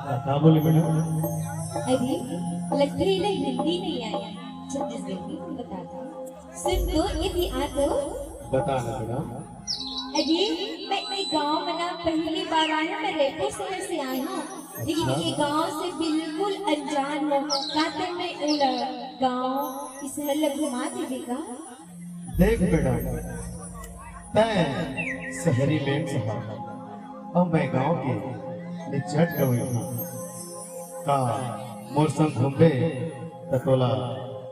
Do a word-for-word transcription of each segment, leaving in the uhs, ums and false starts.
का बोले बेटा? अरे, लगथे एला हिंदी नइ आय, छत्तीसगढ़ी में बता दो। सुन तो, ये भी आ तो। बता ना बेटा। अरे, मैं ये गांव में ना पहली बार आय हंव, मैं रायपुर शहर से आय हंव, लेकिन अच्छा। ये गांव से बिल्कुल अनजान हंव। का तैं मैं ओला गांव, ये शहर ला घुमा देबे का? देख बेटा, तैं शहरी मेम साहब अउ मैं गांव के निचट गंवई हंव। का मोर संग घूमबे त तोला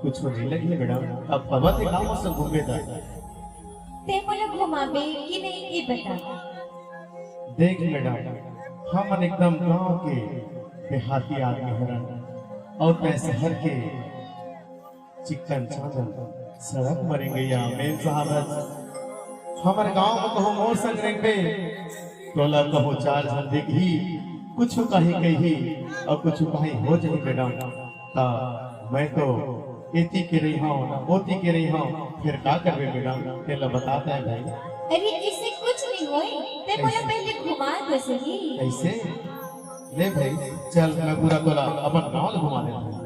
कुछु नइ लगही बेटा? अब पता तैं का मोर संग घूमबे त। तैं मोला घुमाबे कि नहीं, ये बता। देख मैडम, हमन एकदम गांव के देहाती आदमी हरन अउ तैं शहर के चिक्कन चांदन सड़क म रेंगइया मेम साहब हस। हमर गांव म कहूं मोर संग रेंगबे, तोला कहूं चार झन देखही, कुछु कहीं कही अउ कुछु कहीं हो जाही मैडम, त मैं तो एती के रहिहंव, ना ओती के रहिहंव, फेर का करबे मैडम, तेला बता तैं भाई। अरे, अइसे कुछ नइ होय, तैं मोला अइसे। पहले घुमा तो सही। अइसे? ले भाई, चल, मैं पूरा तोला अपन गांव ल घुमा देथंव।